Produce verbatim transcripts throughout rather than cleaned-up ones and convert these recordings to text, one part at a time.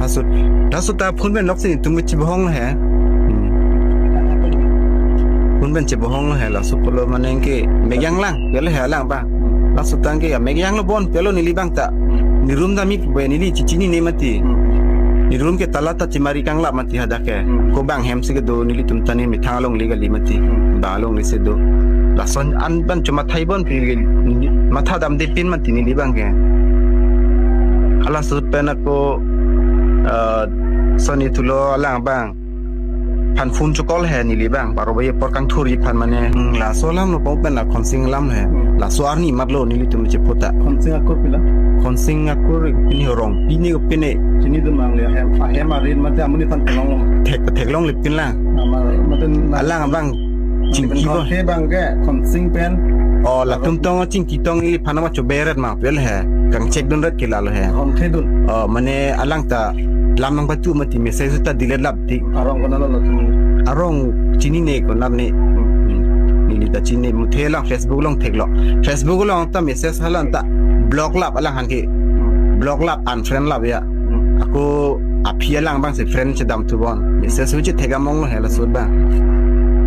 Laso, laso ta phone pen nok si tum chebohong he. Hmm. Phone pen chebohong he, laso pulo mane ke mekyang lang, pelo he alang abang. Laso ta ke mekyang lo bon, pelo neli abang ta. Ni room damji pu neli chechinine mati. Ni room ke tala ta chemari kanglap mati hadak ke. Ko bang hem si kedo nelitum ta ne methang along le kali mati. Bang along le si do. Lason an abang chomathai bon pi, matha damde pin mati neli abang ke. Halaso pen ako, eh, soni thulo alang abang. Phan phone checall he neli abang. Baro baje apor kangthurji aphan mane. Hmm, laso alam lo pau pen la Khonsing alam he. Hmm. Laso arni matlo nelitum chepu ta. Khonsing akur pilo? Khonsing akur pini Rongpi ne pine. Chinidun mang le hem, hem arin mate amonit aphan theklong lo. Thek, theklongle pin lang. Ama, mate na- Alang abang. Chingki bo. Khonsing abang ke, Khonsing pen. Oh, latum tong chingki tong neliphan ma choberet ma pelo he. Kangchekdun ret ke lalo he. Khonsing dun. Oh, mane alang ta lam nangpatu mati, message ta delete lap tik. Arong konat lo latum? Arong chinine konat ne. Hmm. Neli ta chinine, muthe lang Facebook along theklo. Facebook along ta message halan ta block lap alang aphan ke. Hmm. Block lap, unfriend lap ya. Hmm. Ako aphi alang abang si friend chedam thu bon. Message hu chethek among lo he laso abang.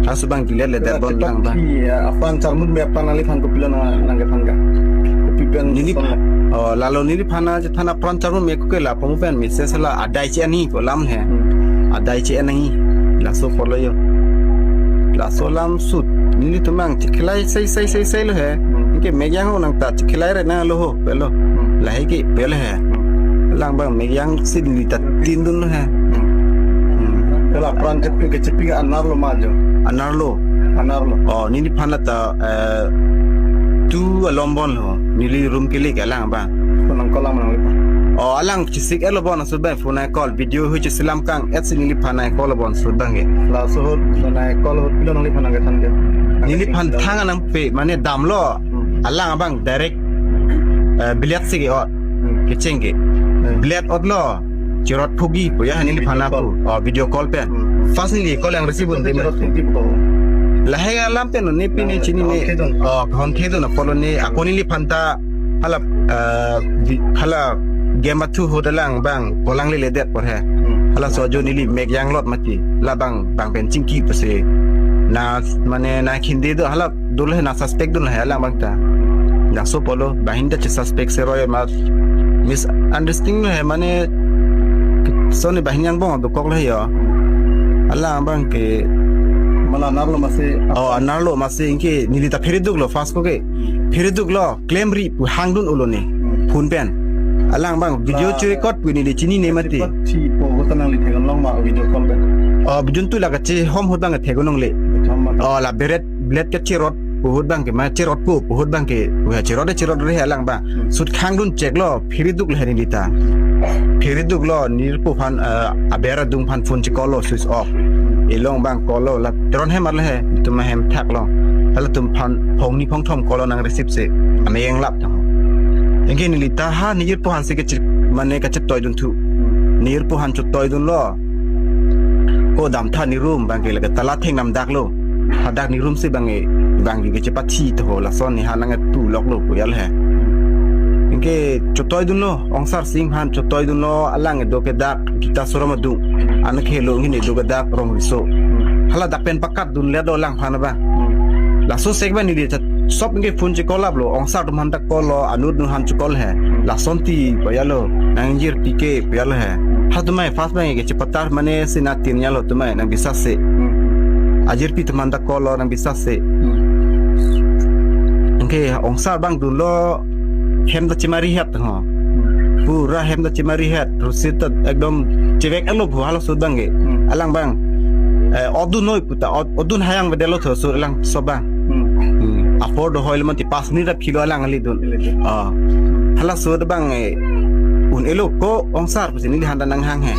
Laso abang delete ledet bon alang abang. Aphi, ya, apran charmut me apran neliphan kopilo nang, nangkethan ke? Kopi pen neliphan. Oh, lalo neliphan chethan apran charmut me ko ke la pemu pen message la adai che-en nangji pu alam he. Hmm. Adai che-en nangji. Laso pulo yo. Laso alam sut. Nelitum abang chekhilai sei sei sei sei lo he. Hmm. Ke mekyang ho nang ta chekhilai re nang lo ho, pelo. Hmm. Lahei ke pelo he. Hmm. Alang abang mekyang si neli ta tin dun lo he. Hmm. Hmm. Kala apran chepi ke chepi anar lo ma jo? Anar lo. Anar lo. Oh, neliphan ta, eh, tu alom bon lo. Neli room kele ke alang abang. Phone nang call lang nang liphan. Oh, alang chesik-et lo bon laso abang phone nang call. Video hu cheselam kang-et si neliphan nang call lo bon laso abang ke. Laso ahut phone nang call ahut pilo nangliphan nangkethan ke? Neliphan thang nangpe, mane damlo. Hmm. Alang abang direct, eh, bilet si ke-ot. Hmm. Kecheng ke. Hmm. Bilet otlo. Cherot phuji pu ya neliphan apu. Video call. Oh, video call pen. Hmm. First neli call nang receive un-e. Cherot phuji pu. Lahei alam pen ne pine chinine. Khon thedun. Oh, khon thedun apotlo ne. Ako neliphan ta hala, eh, di, hala game athu ahut alang abang kolang lele det apor he. Hmm. Halaso ajo neli mekyang lot mati. La abang, abang pen chingki pusi. Na, mane na khinde do hala dolo he, na suspect dolo he alang abang ta. Laso pulo, banghini ta chesuspect seroi ma, misunderstanding lo he, mane soni banghini angbong dokok lo he yo. Alang abang ke. Mala anar lo masi. Oh, anar lo masi, anke neli ta phereduk lo first ko ke. Phereduk lo, klemri pu hangdun-o lo ne. Hmm. Phone pen. Alang abang video, ah, cherecord pu neli chinine mati. Cherecord thi pu ahut ta nangli theklong ma video call pen? Oh, bijun tu la kachehom ahut abang theklongle. Chehom ma. Oh, la bilet, bilet kacherot pu ahut abang ke, ma cherot pu, pu ahut abang ke, pu ha cherot, cherot re alang abang. Hmm. Sut khangdun cheklo, phereduk lo he neli ta. Phereduk lo, nirpo aphan, eh, aber adung aphan phone che-call lo, switch off. Hmm. Elong abang call lo, la teron hem arlo he, tum ahem thaklo. Halatum aphan phongni phongthom call lo nang receive si. Ameyang lap tang. Anke neli ta ha nirpo aphan si kache, mane kachetoidun thu. Hmm. Nirpo aphan chetoidun lo. Ko damtha ni room abang ke lake tala theng namdak lo. Hadak ni room si abang e, abang ke chepathi to ho, lason ne ha nang tu lok lo pu ya lo he. Anke chetoidun lo, ongsar sing aphan chetoidun lo, alang kedo ke dak, kita suram adung. An khelo ngin kedo ke dak Rongriso. Hala dak pen pakatdun le do alang aphan abang. Laso sek abang neli ta sop anke phone che-call lap lo, ongsar atum aphan ta call lo, anut atum aphan che-call he. Lason ti pu ya lo, nang jirpi ke pu ya lo he. Hatumai first abang ke chepatar mane si na tin ya lo atumai nang bisas se. Hmm. Ajirpi atum aphan ta call lo nang bisas se. Hmm. Anke ongsar abang dun lo hem ta chemari het ho. Hmm. Pura hem ta chemari het. Rosi ta ekdom chevek alo pu halaso abang ke. Hmm. Alang abang, eh, odun noi pu ta, od-, odun hayang vedetlo tho so alang so abang. Hmm. Hmm. Apor do hoi lo mati pas ni rap kilo alang ali dun. Kilo dun. Ah. Halaso abang, eh, un-elo ko ongsar pusi neli aphan ta nanghang he.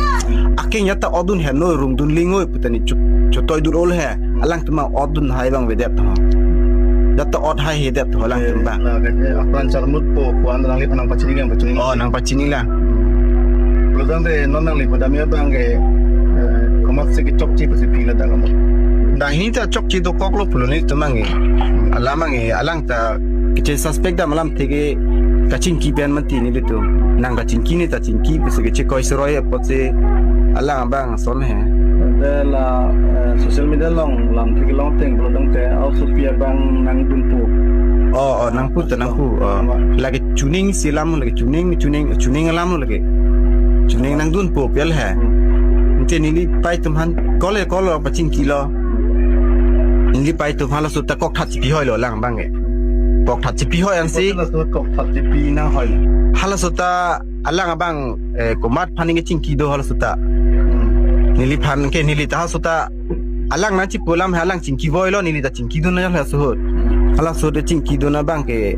Akeng ya ta odun he noi rungdun lingoi pu ta ne chu, chetoidun-o lo he. Alangtum ma odun hai abang vedet ho. Ya ta od hai hedet ho alangtum abang. Eh, la ke, eh, apran charmut po kuan nangliphan nangpachini lang, pachini. Oh, nangpachini lang. Pulo tangte non nangli padam ya abang ke, eh, komat si kechokche pusi phi ladak amo? Dak hini ta chokche dokok lo pulo nelitum abang ke. Alam abang ke, alang ta kachesuspect dam alamthe ke kachingki pen mati nelitum. nang kachingki ne ta chingki pusi kechekoi seroi apotsi alang abang ason he. Te la, eh, social media along lamthe kelong ateng pulo tangte aosopi abang nangdunpo. Oh, oh, nangpu ta nangpu. Oh. Lake chuning si alam lake chuning, chuning, chuning alam lake. Chuning nangdunpo pu el he. Hmm. Ante neli pei atum aphan kole kole pachingkilo. Neli pei atum halaso ta kokthat chipi hoilo alang abang ke. Kokthat chipi hoi ansi. Halaso kokthat chipi nang hoi. Halaso ta alang abang, eh, komat aphan ningke chingki do halaso ta. Hmm. Neliphan ke neli ta halaso ta alang nangchipu alam he alang chingki voilo neli ta chingkidun na halaso ahut. Hmm. Halaso ta chingkidun abang ke,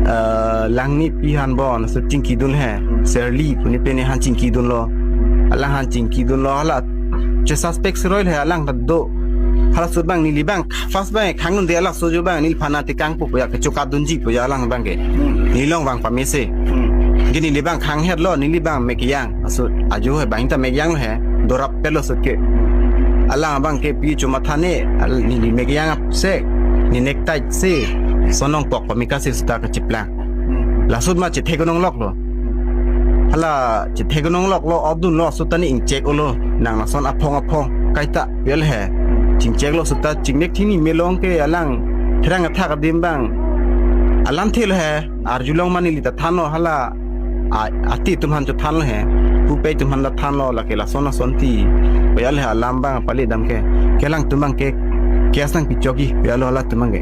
eh, langnipi aphan bon so chingkidun he. Hmm. Serli pu ne pene aphan chingkidunlo. Alang aphan chingkidunlo hala che suspect seroi le alang ta do. Halaso abang neli abang first abang khang nun de halaso ajo abang neliphan atekangpo pu ya kechokadunji pu ya alang abang ke. Hmm. Nelilong abang pamese. Hmm. Ke neli abang khang hetlo neli abang mek yang. Aso ajo he abang ta mek yang he. Dorap pelo sut ke. Alang abang ke pi chomatha ne, al- neli mek yang ap se. Ne necktie se. Sonong kok pamika se suta kechiplang. Hmm. Laso ma chethek nongloklo. Hala chethek nongloklo, off dunlo, suta ne ingchek-olo. Nang lason aphong aphong kaita pu el he. Chingcheklo suta chingnek thini melong ke alang therang athak adim abang alamthe lo he. Arjulong ma neli ta thanlo hala a- ati atum aphan chothanlo he. Pu pei atum aphan ta thanlo lake lason lason ti. Pu el he alam abang pali dam ke. Kelang atum abang ke case nangpichokji pu el lo hala atum abang ke.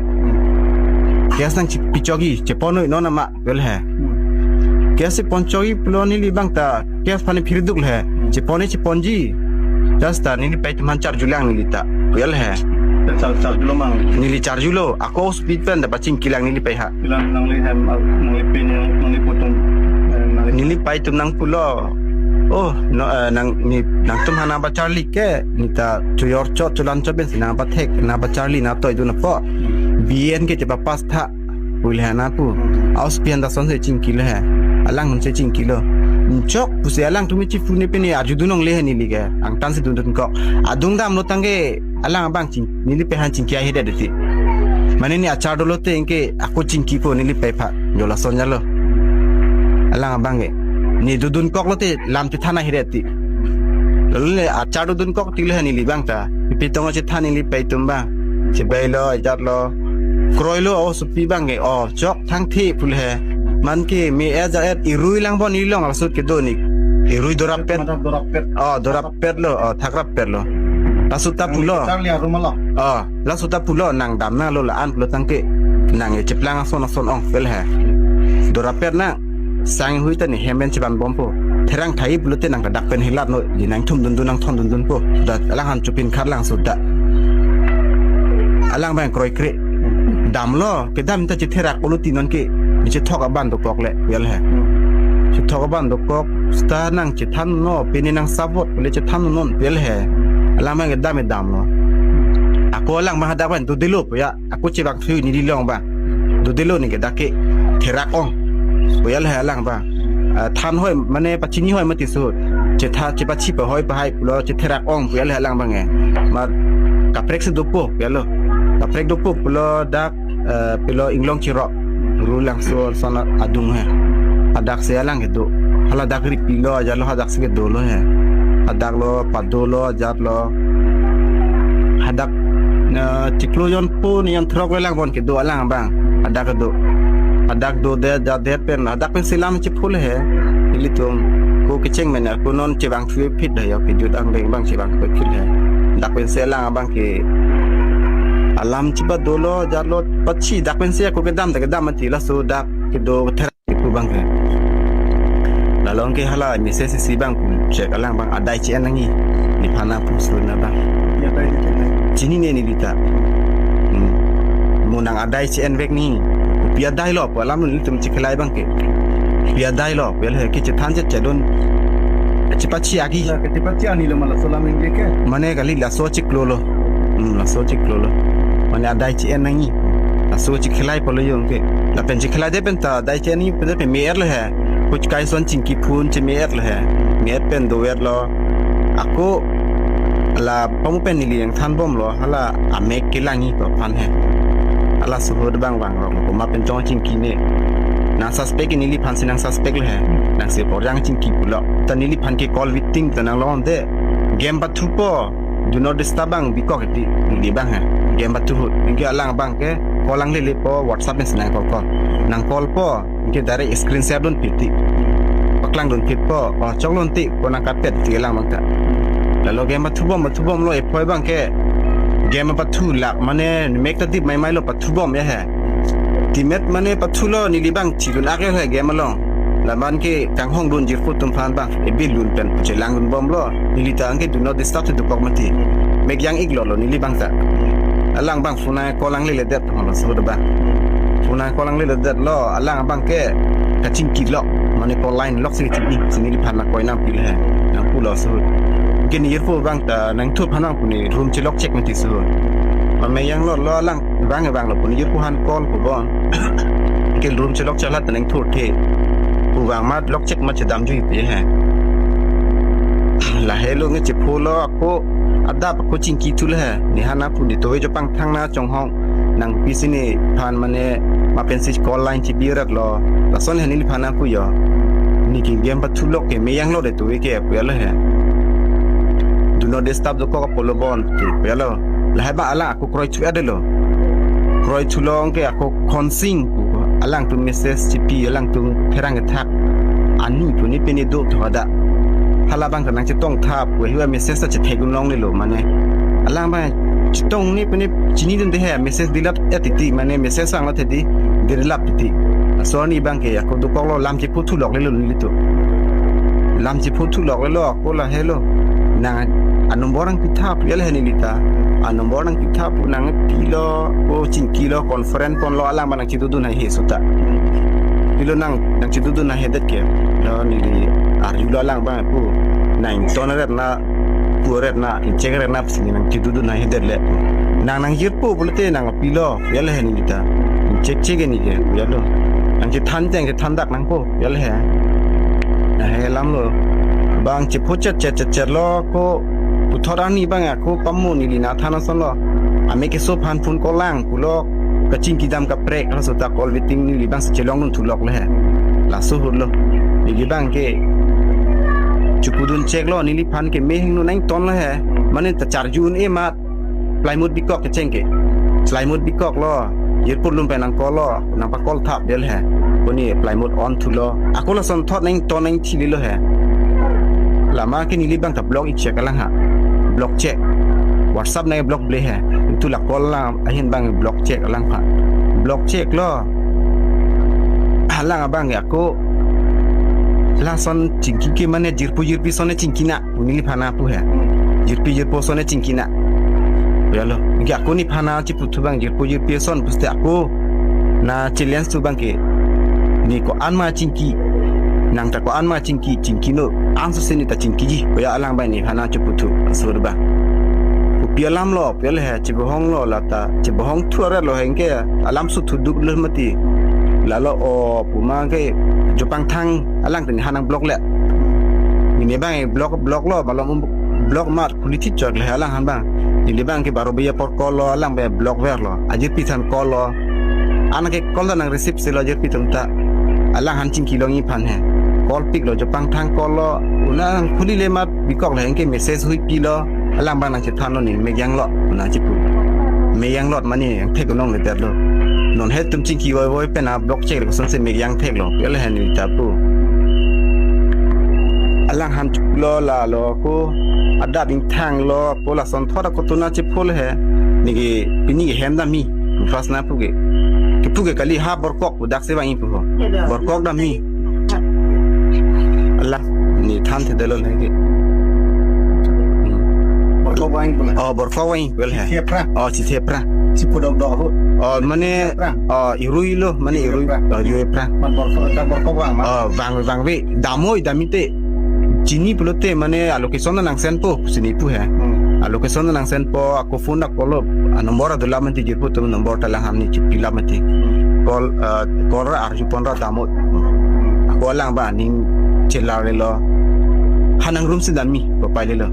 Case nangpichokji, cheponoi non ama pu el he. Hmm. Case cheponchokji pulo neli abang ta case aphan phirduk le he. Hmm. Chepon cheponji. Just ta neli pei atum aphan charjulang neli ta pu el he. Te char- charjulo mang. Neli charjulo. Ako speed pen ta pachingkilang neli pei ha. Kilang nangli hem, nangli pin, nangli putum, eh, nangli Neli pei atum nangpulo. Oh, no, eh, nang ne nangtum aphan nangpacharli ke, ne ta chojor chot, cholan chot pensi nangpathek, nangpacharli nangtoidun apot. Hmm. B N ke chepapass tha. Pu el he na pu. Hmm. Aosopi aphan ta sonsi chingkilo he. Alang aphan si chingkilo. Chok pusi alangtum chipu ne pene arjudun longle he neli ke. Angtan si dundun kok. Adung damlo tangke alang abang ching- neli pei aphan chingki ahidet ti. Mane ne achar dolo te anke ako chingkipo neli pei aphan. Jo lason jalo. Alang abang ke. Ne dodun koklo te lam chethan ahidet ti. Lalo le achar dodun kok ti le neli abang ta. Pi tong chethan neli pei atum abang. Chebailo, ajatlo. Kroilo aosopi abang ke. Oh, chok thangthe pu el he. Man ke me-et ja-et irui lang bon ilong alasut kedo ne. Irui dorap pet. Madak dorap pet. Oh, dorap pet lo. Oh, thakrap pet lo. Laso ta pulo. Charli arum lo. Oh, laso ta pulo nang damnanglo la-an pulo tangke. Nang e chiplang ason ason ong pu el he. Dorap pet nang. Sang hui ta ne hem pen chiban bompo. Therang thai pulote nang kadak pen hilat no. Di nangthum dundun nangthon dundunpo. Da alang aphan chupin kharlang suda. Alang abang kroikre. Damlo, kedam ta chetherak-olo ti non ke. Ne chethok aban dokok le, pu el he. Hmm. Chethok aban dokok, suta nang chethannon, pine nang sabot, pu le chethannon, pu el he. Alang abang kedam damlo. Ako alang abang hadak abang dodelo pu ya. Ako chevangthu neli long abang. Dodelo ne ke dak ke therak ong. Pu el he alang abang. Ah, than hoi mane pachini hoi mati su. Chetha chepachi pa hoi pa hai pulo chetherak ong pu el he alang abang e. Mar kaprek si dopo pu el lo. Kaprek dopo pulo dak, eh, pulo inglong chirok. Ru Langso ason adung he. Hadak si alang kedo. Hala dak ripilo ajatlo hadak si kedolo he. Hadak lo padolo ajatlo. Hadak, eh, chiklo jonpo ni jonthrok le lang bon kedo alang abang. Hadak kedo. Hadak dodet jadet pen. Hadak pensi lam chephu le he. Ilitum. Ko kecheng men ako non chevangthu phit dah ya kejut angbeng abang chevangthu phit he. Hadak pensi alang abang ke alam chepadolo ajatlo pachi dak pensi ako kedam ta kedam mati laso dak kedo ther- Pu abang ke. Lalong ke hala message isi abang pu chek alang abang adai che-en nangji. Nephan aphu sur na abang. Ya, adai che-en nangji. Chinine neli ta. Hmm. Mo nang adai che-en vek ni. Pi adai lo pu alam nelitum chikhelai abang ke. Pi adai lo pu el he ke chethan chet chedon. Chepachi agi. La ke chepachi ani lo ma laso alam ningje ke. Mane kali laso chiklo lo. Hmm, laso chiklo lo. Mane adai che-en nangji. Laso chikhelai pulo jong ke. Lapen chikhelaide pen ta adai che-en nangji pen pen me-et lo he. Kuch kai son chingki phun che me-et lo he. Me-et pen dover lo. Ako la pamu pen neli nangthan bomlo. Hala amek kelangji pu aphan he. Hala suhut abang vangrok lo. Komat pen chong chingki ne. Nang suspect ke neliphan si nang suspect lo he. Nang si porjang chingki pulo. Ta neliphan ke call waiting ta nang longde. Game pathupo. Do not disturb abang bikok ti neli abang he. Game pathu ahut. Anke alang abang ke call nanglelepo, WhatsApp pen si nang call call. Nang call po. Anke direct screen share dunphi ti. Paklang dunphipo. Oh, choklo ti ko nang kapet ti alang abang ta. Lalo game pathubom, pathubomlo ephoi abang ke. Game pathu lak mane mek ta dip maimai lo pathubom ya he. Timet mane pathulo neli abang chidun aklo he game along. Laban ke kanghong dun jirpo atum aphan abang. Ebil lun pen chelang dunbomlo. Neli ta anke do not disturb si dokok mati. Mek jang-iklo lo neli abang ta. Alang abang phone nang call nangleledet lo laso ahut abang. Phone nang call nangleledet lo, alang abang ke kachingkilok. Mane call line lok si chingki, si neliphan nang koinam pil he. Nang pulo laso ahut. Anke ne jirpo abang ta nangthu aphan nang pu ne room chelok chek mati laso ahut. Ma mek janglo lo alang abang abang lo pu ne jirpo aphan call pu bon. Anke room chelok cheklo ta nangthurthe. Pu abang mat lok chek mat chedam jui pe he. Lahelo nge chepho lo ako adap ako chingki thu le he. Nephan nang pu ne towe jo pangthang nang chonghong. Nangpi si nephan mane ma pen si call line chibi rat lo. Lason he neliphan nang pu yo. Ne ke game pathulok ke mek janglo de towe ke pu ya lo he. Do not disturb dokok pulo bon ti pu ya lo. Lahai abang alang ako kroithu adelo. Kroithu along ke ako khonsing pu alangtum message chipi alangtum pherang kethak. Ani pu ne pine do tho ada. Hala abang ta nang chetong tha pu hiwa message ta chethek un longlelo mane. Alang abang chetong ne pine chinidunde he message dilap et ti mane message anglo thedi dilap ti. Laso arni abang ke ako dokoklo lam chepho thuloklelo nelitum. Lam chepho thuloklelo ako lahelo. Nang a number nangpitha pu ya le he neli ta. A number nangpitha pu nangpilo ko chingkilo conference ponlo alang abang nang chidodun hai he sota. Pilo nang nang chidodun hai he det ke. Lo neli arjulo alang abang pu nang ton ret na pu ret na inchek ret na si nang chidodun hai he det le. Nang nang jirpo pulote nangpilo ya le he neli ta. Inchek chek ni ke ya lo. Nang chethan cheng chethan dak nangpo ya le he. Lahai alam lo. Abang chepho chet chet chet chet lo ko puthot arni abang ako pamu neli nathan ason lo. Ame keso aphan phone call lang pulo kachingki dam kaprek laso ta call waiting neli abang si chelong dun thulok le he. Laso ahut lo. Neli abang ke chepudun cheklo neliphan ke mehing no nang ton le he. Mane ta charju un-e mat. Plywood bikok kecheng ke. Plywood bikok lo. Jirpo lum pen nang call lo. Nang pa call thap del he. Ko ne plywood on thulo. Ako lason thot nang ton nang thili lo he. Lama ke neli abang ta block ik chek alang ha. Block chek. WhatsApp nang block ble he. Itu la call la ahin abang block chek alang ha. Block cheklo. Alang abang ya ko. Lason chingki ke mane jirpo jirpi ason ne chingki nang. Pu neliphan nang pu he. Jirpi jirpo ason ne chingki nang. Ya lo. Anke ako nephan nang cheputhu abang jirpo jirpi ason puste ako nang challenge thu abang ke. Ne ko-an ma chingki. Nang ta ko-an ma chingki, chingki non. Anso si ne ta chingkiji. Ko ya alang abang nephan nang cheputhu. Asur abang. Kopi alam lo, pu ya le he, chebohong lo la ta. Chebohong thu aret lo he anke. Alam su thu duk lo mati. Lalo o pu ma ke jo pangthang alang ta nephan nang block le. Neli abang block block lo balom um block mat khuli thit chot le alang han abang. Neli abang ke baro baje apor call lo alang abang block verlo. Ajirpi than call lo. An ke call ta nang receive selo ajirpi atum ta. Alang han chingki long iphan he. Call pick lo jo pangthang call lo. Unang khuli le mat bikok le anke message hui pilo. Alang abang nang chethan lo ne mek janglo nang chepu. Mek janglo mane angthek un longle det lo. Non he tum chingki voi voi pen a block chek le koson si mek jang thek lo. Ya le he neli ta pu. Alang han chuklo lalo ko adap ingthang lo ko lason thot ako tuna chepho le he. Ne ke pini ke hem damji. First nang pu ke. Kepu ke kali ha borkok pu dak si vangji pu ho. Borkok damji. Alang ne than thedetlo le ke. Hmm. Borkok vangji pu la. Oh, borkok vangji pu le he. Chithe aphrang. Oh, chithe aphrang. Chipu dokdok ho. Oh, mane, aphrang. Oh, irui lo, mane irui. Irui aphrang. Oh, irui aphrang. Mat borkok, dak borkok vang ma. Oh, vang, vangve. Damnoi, damji te. Chini pulote mane a location nang send po, chini pu he. Hmm. A location nang send po, ako phone dak call lo, a number adola mati jirpo atum number ta alang han ne chipila mati. Hmm. Call, eh, call ra arju pon ra damnoi. Ako alang abang aning chelar le lo. Ha nang room si damji, papai le lo.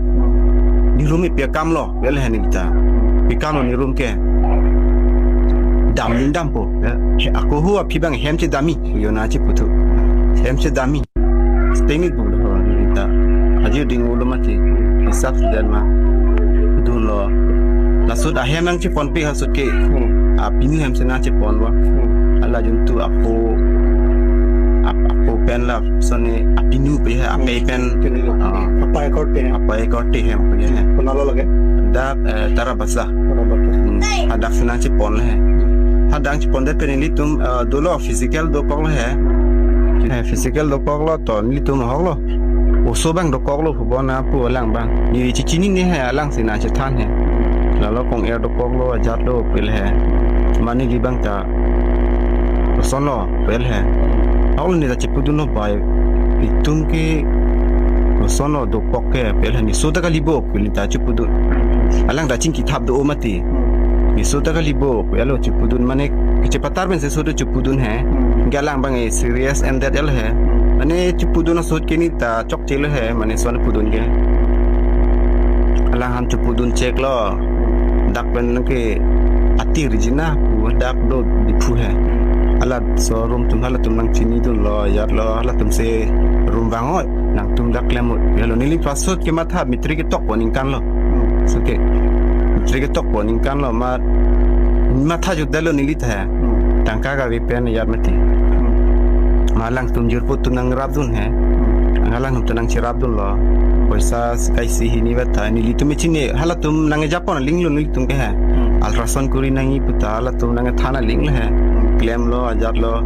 Ne room ipi akam lo, ya le he neli ta. Ipi akam lo ne room ke. Dam ning dampo, ya. He, ako hu aphi abang hem chedamji, yo na cheputhu. Hem chedamji. Stengit bulu ho, ta. Aji ding ulo mati. Hisap dan ma. Dunlo. Laso ahut ahem nangcheponpe ahut ke. Hmm. Apinu hem si nangcheponlo. Hmm. Hala jun tu apo, ap-, apo pen lason ne apinu pe he, apei pen. Pinu. Ah. Apai korte. Apai korte hem pe he. Konatlo lake? Dak, eh, Tarabasa. Tarabasa. Hmm. Hadak si nangchepon he. Hadak chepondet pen nelitum, eh, dolo physical dokoklo he. Eh, physical dokoklo to nelitum ahoklo. Oso abang dokoklo pu bon apu alang abang. Ne chechinine he, alang si nangchethan he. Lalo kong-er dokoklo, ajatlo pu el he. Mane neli abang ta kosonlo pu el he. Ahoklo ne ta chepudunlo bai. Itum ke kosonlo dokok ke pu el he, ne oso ta kalibo pu ne ta chepudun. Alang ta chingkithap do mati. Hmm. Ne oso ta kalibo pu elo chepudun mane kachepatar pen si oso ta chepudun he. Hmm. Ke alang abang e serious and that el he. Hmm. Mane chepudun ahut ke ne ta chokchelo he, mane lason pudun ke. Alang han chepudun cheklo. Dak pen ke atir jina pu dak do Diphu he. Halaso room atum halatum nangchinidunlo, ajatlo, halatum si room vang-oi, nangtum dak klem-oi. Helo neli first ahut ke matha matric ketokpo aningkanlo. Hmm. Ahut ke matric ketokpo aningkanlo, ma matha jutdetlo neli ta he. Hmm. Tangka kave pen ajat mati. Hmm. Ma alangtum jirpo atum nangrapdun he. Hmm. Alangtum ta nangcherapdunlo. Poisa kaisi hini vet ta. Nelitum chini halatum nangkejapon alinglo nelitum ke he. Hmm. Ultrasound kuri nangji pu ta halatum nangkethan alinglo he. Hmm. Klemlo, ajatlo.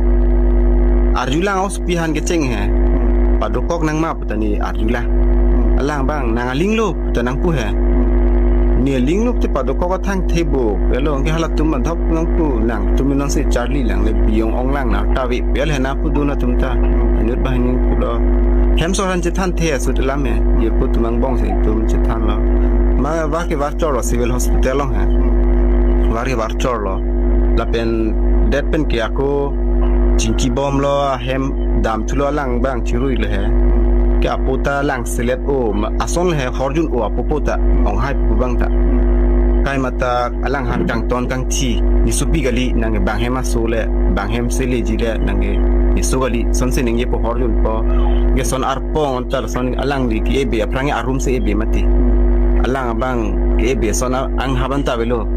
Arjulang os pi han kecheng he. Hmm. Padokok nang ma pu ta ne arjulang. Hmm. Alang abang nang alinglo pu ta nangpu he. Hmm. Ne alinglo te padokok athang thebo. Elo ke halatum adhok nangpu, nangtum non si charli lang le biyong ong lang na ta ave pu el he na pudun atum ta. Hmm. Inut banghini pulo. Hem so han chethan the ahut alam he. Jirpo atum angbong si itum chethanlo. Ma var ke var chorlo civil hospital along he. Hmm. Var ke var chorlo. Lapen det pen ke ako chingkibomlo, ahem damthulo, alang abang chiruilo he. Ke apo ta lang selet o, ma-, ason he horjun o apo po ta, onghai pu abang ta. Kaimata alang han kangton kangthi, ne sopi kali, nang bang hem aso le, bang hem seleji le, nang ne so kali, lason si ningjepo horjunpo. Ke lason arpong ta lason alangli ke-ebe, aphrang arum si ebe mati. Alang abang ke-ebe lason a-, anghap an ta avelo.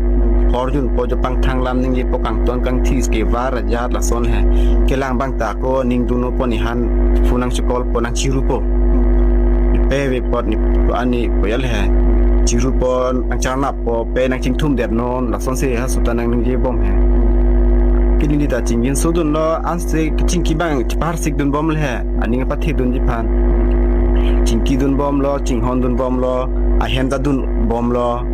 Horjunpo, jo pangthang lam ningjepo, kangton kangthi ke var ajat lason he. Ke alang abang ta ako ning dunpo, ne han phone nangchekolpo, nangchirupo. Pe ave apot ne ani pu el he. Chirupo, nangcharnappo, pe nangchingthumdet non, lason si ahut ta nang ningjebom he. Ke neli ta chingkinsodunlo, ansi chingki abang chepahar sikdunbomlo he. Aning pathidunji aphan. Chingkidunbomlo, chinghondunbomlo, ahem ta dunbomlo.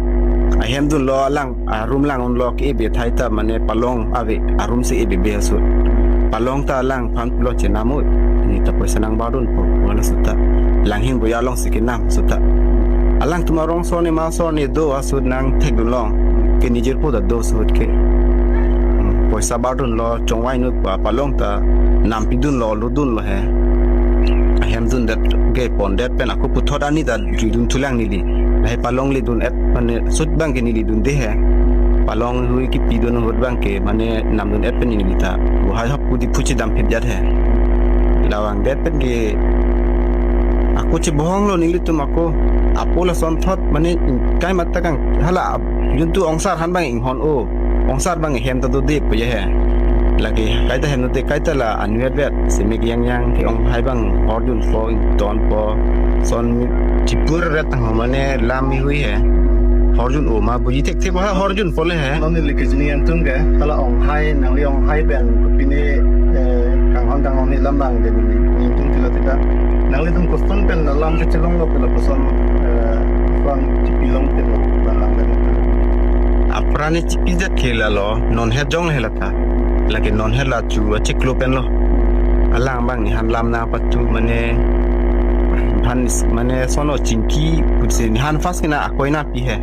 Ahem dunlo, alang, arum lang unlo, ke-ebe thai ta mane palong ave, arum si ebebe ahut. Palong ta alang aphan pulo chenam-oi. Ne ta poisa nangbardunpo, wala ahut ta. Langhin boya along si kenam ahut ta. Alangtum arong sor ne ma sor ne do ahut nangthekdunlong. Ke ne jirpo ta do ahut ke. Hmm, poisa bardunlo, chongvai inut pa palong ta nampidunlo, lodunlo he. Ahem dundet ke pondet pen ako puthot ani ta juidun thulang neli. Lahei palong ledun-et mane ahut abang ke neli dunde he. Palong hui kipidun ahut abang ke mane namdun-et pen neli ta. Buhai hop kudi phuchi damphit jat he. Lavangdet pen ke ako chebohonglo nelitum ako. Apo lasonthot mane kaimata kang hala ap-, jun tu ongsar han abang inghon o. Ongsar abang hem ta dode pu ya he. Lake kaita hem dode, kaita la anvet vet. Semek yang yang ke onghai abang horjunpo, ingtonpo. Lason chipur ret tang ho mane lam mi hui he. Horjun o ma buji thekthepo ha horjunpo le he. Non neli kejini antum ke, hala onghai, nangli onghai pen, kopine, eh, kanghon kanghon ne lam abang de neli, nelitum tilo tita. Nanglitum koson pen la lam kechelonglo pen lapuson, eh, bang chipilong pen la lam pen. Aphrang ne chipijat ke lalo, non het jong he lata. Lake non het la chu achiklo penlo. Alang abang ne han lam nangpathu mane han is-, mane lason o chingki putsi ne han first ke na akoi nangpi he.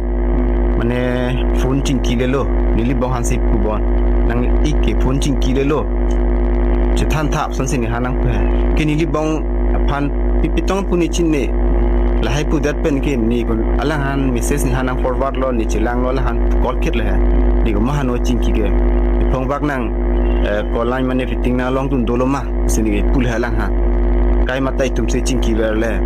Mane phone chingkilelo, neli bong han si pubon. Nang ik ke phone chingkilelo. Chethan thap lason si ne han nangpu he. Ke neli bong aphan pipitong pu ne chinine. Lahai pudet pen ke ne kun alang han message ne han nangforwardlo, ne chelanglo, alang han call khitlo he. Ne ko ma han o chingki ke. Phongbak nang eh, kol line mane fitting nang longdun dolo ma, si neli pule halang ha. Kai matai atum si chingki verle.